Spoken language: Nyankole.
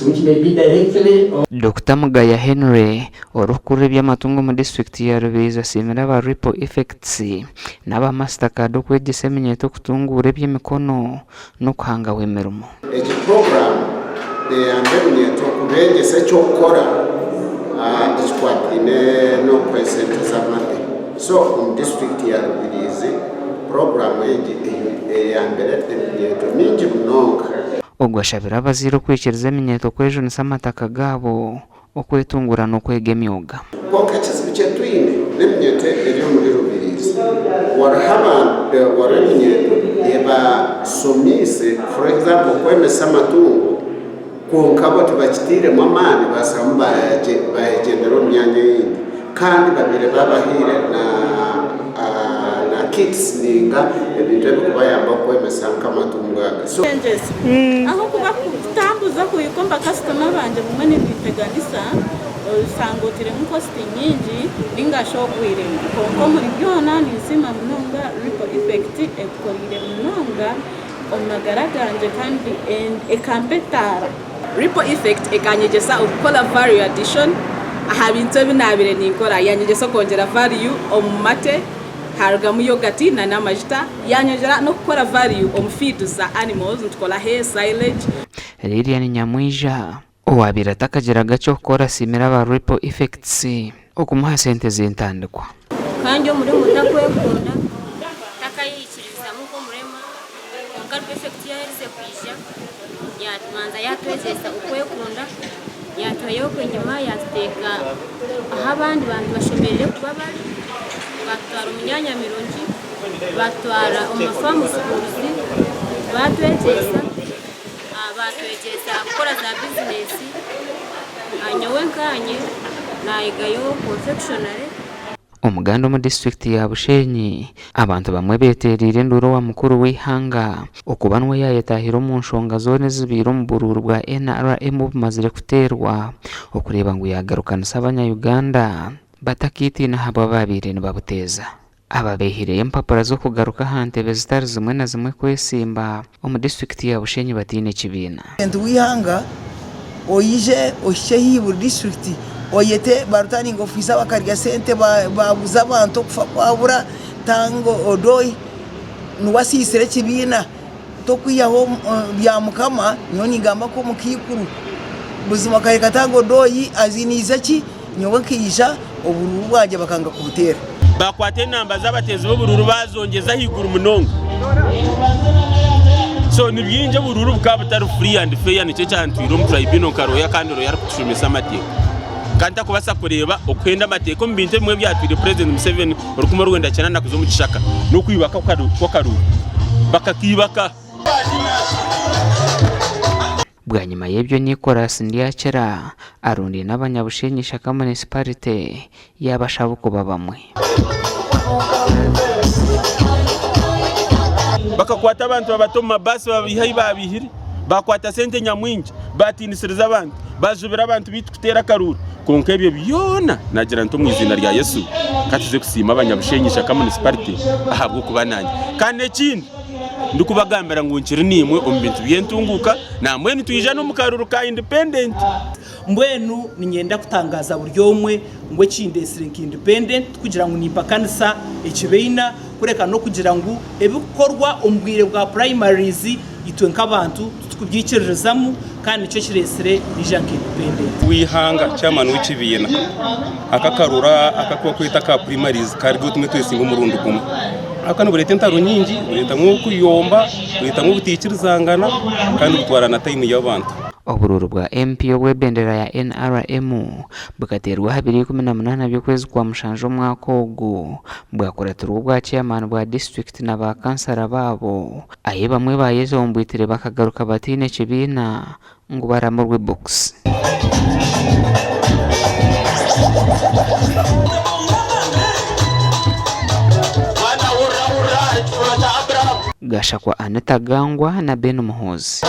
which may be directly or. Dokita Mugaya Henry, orikukurira eby'amatungo omu disiturikiti ya Rubirizi asiimire aba Ripple Effects n'aba Mastercard okwegyesa eminyeeto okutunguura eby'emikono n'okuhangaho emirimo. Egi puroguraamu neeyamba eminyeeto kubeegyesa eky'okukora ekikwataine n'okuha esente z'amate. So omu disiturikiti ya Rubirizi, puroguraamu egi eyambire eminyeeto mingi munonga. Ogu ashabire abazaire okwikiriza eminyeeto kwejunisa amataka gaabo, okwetunguura n'okwega emyoga. Kwonka ekizibu kye twine n'eminyeeto eri omuri Rubirizi. Wariho abantu, wariho eminyeeto ebasomiise for example okwemesa amatungo kwonka bo tibakiteiremu amaani basamu bayegyendera omu myanya eyindi kandi babaire babahaire na na kits ninga ebintu ebikubayamba okwemesa nk'amatungo aga. So. Ahabw'okuba kutambuza kuhika omu bakasitoma bangye bumwe nibimpeganisa, osanga otiremu kositi nyingi ninga shi ogwiremu. Kwonka omuri byona ninsiima munonga Ripple Effect ekukoriire munonga omu magara gangye kandi ekampa etaara. Ripple Effect ekanyegyesa okukora value addition aha bintu ebi naabaire ninkora. Yanyegyesa okwongyera value omu mate harugamu yogati na n'amajuta. Yanyongyera n'okukora value omu feed za animals nitukora hay, silage. Lilian Nyamwija, owaabaire atakagiraga ky'okukora asiimire aba Ripple Effects okumuha sente z'entandikwa. Kandi omurema otakwekunda takayeikiririzamu nk'omurema, kwonka Ripple Effect yaaherize kwija yaatubanza yaatwegyesa okwekunda, yaatuhayo okwo enyima yaatuteeka ahu abandi bantu bashemereire kuba bari, baatutwara omu myanya mirungi, baatutwara omu ma farm schools baatwegyesa, baatwegyesa kukora za bizinesi, nyowe nkaanye naayegayo confectionery. Omuganda omu disiturikiti ya Bushenyi, abantu bamwe beteereire enduuru owa mukuru w'eihanga okuba niwe yaayetaahire omu nshonga zoona ezibaire omu buruuru bwa NRM obumazire kuteerwa okureeba ngu yaagarukanisa abanya Uganda batakaitiina ahabw'abaabaire nibabuteeza. Aba beihireyo empapura z'okugaruka aha ntebe zitari zimwe na zimwe kwesimba omu disiturikiti ya Bushenyi bataine kibiina. Purezidenti w'eihanga oije ohikye haihi buri disiturikiti oyete ba ritaningi ofiisa bakarya sente babuza abantu okufa kwabura Tanga Odoi niwe asiisire ekibiina tokwihaho Byamukama nyowe ningamba nk'omukaikuru buzima kareka Tanga Odoi aziniize ki nyowe nkaija oburuuru bwangye bakanga kubuteera. Bakwata enamba z'abateezi b'oburuuru baazongyeza ahaiguru munonga. So ni bingi oburuuru bukaba butari free and fair nikyo ekyantwire omu tribunal nka lawyer kandi lawyer arikutushomesa amateeka. Kandi ntakubaasa kureeba okuhenda amateeka omu bintu ebimwe ebyatwire President Museveni orukumi orwenda kyenda kuza omu kishaka n'okwibaka kw'akaruuru. Bakakiibaka. Bwanyima y'ebyo Nicholas Ndyakira arundaine abanyabushenyi Ishaka Munisiparite yaabashaba okuba bamwe. Bakakwata abantu babata omu mabaasi babaiha ahu baabaihire, baakwata sente nyamwingi, baatiinisiriza abantu, baajubira abantu baitu kuteera akaruuru. Kwonka ebyo byona naagira nti omu iziina rya Yesu ka tuze kusiima abanyabushenyi Ishaka Munisiparite ahabw'okuba naanye. Kandi n'ekindi ndikubagambira ngu nkiri naimwe omu bintu by'entunguuka, nambwenu nitwija n'omu karuuru ka independent. Mbwenu niinyenda kutangaaza buri omwe ngu ekindeetsire nka independent tikugira ngu nimpakanisa ekibiina kureka n'okugira ngu ebikukorwa omu bwire bwa primaries itwe nk'abantu titukubyikiririzamu kandi nikyo kireetsire naija nka independent. W'eihanga, chairman w'ekibiina, aka akaruru aka aku barikweta aka primaries karigaho tumwe twesinga omurundi gumwe. Ahabw'okuba nibureeta entaro nyingi, bureetamu okuyomba, bureetamu obutaikirizangana kandi butwara na time y'abantu. Oburuuru bwa MP obw'ebendera ya NRM bukateerwa aha biro 18 by'okwezi kwa mushanju omwaka ogu, bwakuratirwa obwa Chairman bwa disiturikiti na ba kansara baabo ahi bamwe bayezombwitire bakagaruka bataine kibiina ngu baramurwe bokisi. Gashakwa Anita Gangwa na Ben Muhoozi.